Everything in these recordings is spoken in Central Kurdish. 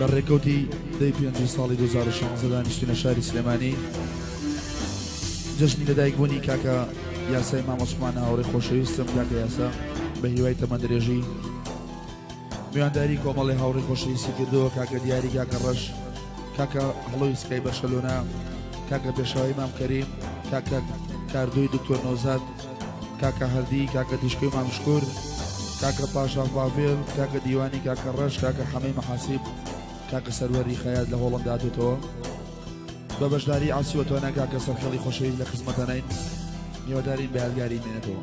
لە ڕێکەوتی دەی پێنجی ساڵی 2016 دانیشتوینە شاری سلێمانی. جەژنی لەدایکبوونی کاکە یاسای مام عوسمانە هاوڕێی خۆشەویستم کاکە یاسا بە هیوای تەمەن درێژی میوانداری کۆمەڵی هاوڕێی خۆشەویستی کردەوە کاکە دیاری کاکە ڕەش کاکە هەڵۆی سکای بەرشەلۆنە کاکە پێشەوای مام کەریم کاکە کاردۆی دکتۆر نەوزاد کاکە هەردی کاکە تیشکۆی مام شکور کاکە پاشا پاڤێل کاکە دیوانی کاکە ڕەش کاکە حەمەی مەحاسیب کاکە سەروەری خەیات لە هۆڵەندا هاتووەتەوە بە بەشداری عاسی و توانا کاکە سەرخێڵی خۆشەویست لە خزمەتانین هیوادارین بە یادگاری مێنێتەوە.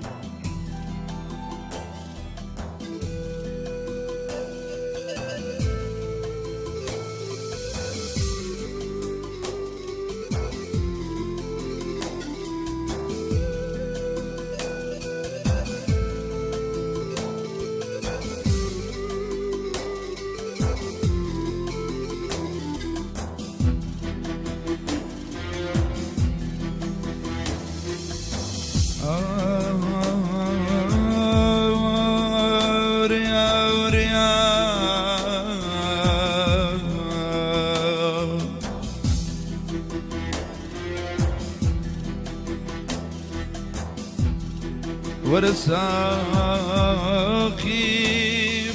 وەرە ساقی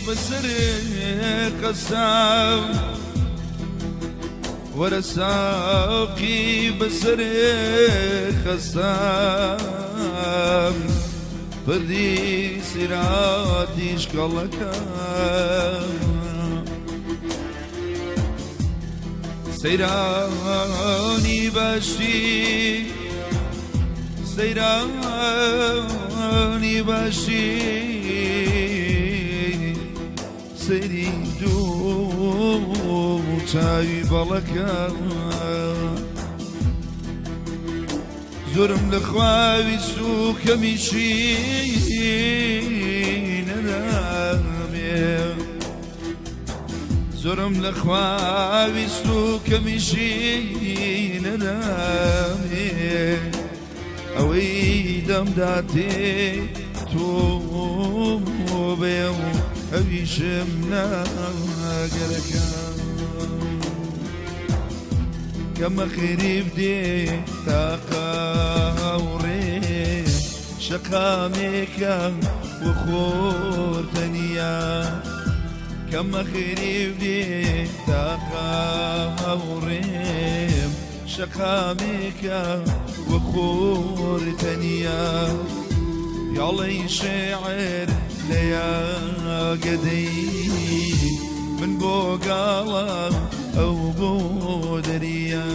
بەسەر قەسام وەرە ساقی بەسەر خەسام پردی سیراتیش کەڵەکەم سەیرانی باشی سەیرانی باشی سەیری دوو چاوی بەڵەکە زۆرم لە خواویست و کەمیشی نەدامێ زۆرم لە خواویست و کەمیشی نەدامێ ئەوەی دەمداتێ تۆ بێ و ئەویشم ناگەرەکە کە مەغریب دێ تاقاوڕێ شەقامێکە و خۆر تەنیا کە مەغریب دێ تاقاوڕێم شەقامێکە و خۆر تەنیا پیاڵەی شێعر لە یاگەدەی من بۆ گاڵە ئەو بۆ دەریا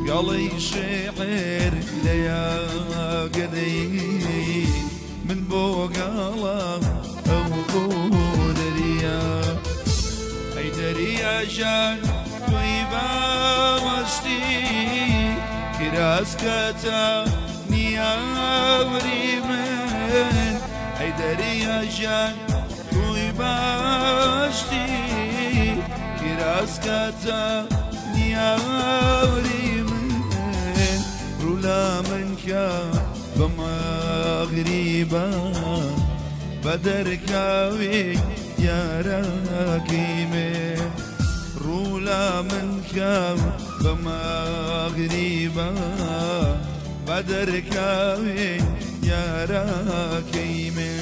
پیاڵەی شێعر لە یاگەدەی من بۆ گاڵە ئەو بۆ دەریا ئەی دەریا ژان تۆی باوەشتی کراسکەتە نیاوری من ئەی دەریا ژان تۆی باشتی کراسکەتە نیاوری من ڕوو من کە بە مەغریبە بە دەرکاوی یارەکەی مێ ڕوو لە من کە بە مەغریبە بە دەرکاوی یارەکەی مێ.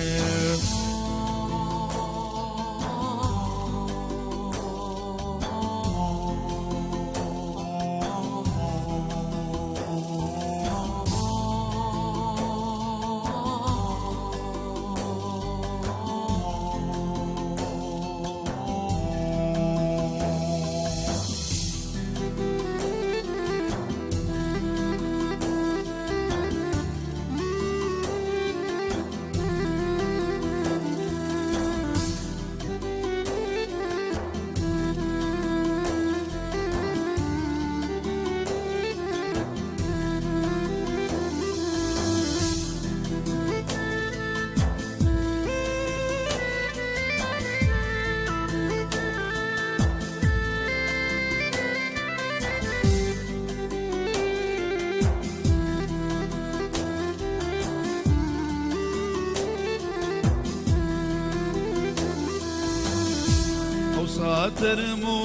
تەرم و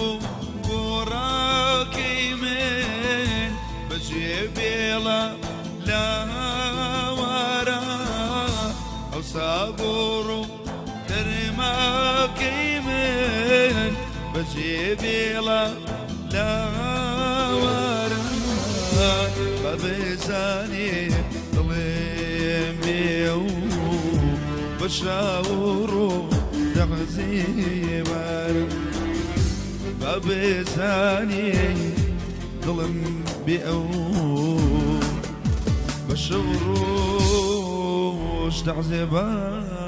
گۆڕاکەی من بەجێ بێڵە لاوارە، ئەوسا گۆڕ و دەرماکەی من بەجێ بێڵە لاوارە. با بزانێ دڵێم بێ و بە شاو و ڕۆ دەعزێبارم، با بزانێ دڵم بێ ئەو بە شەو ڕۆژ دەعزێبارم.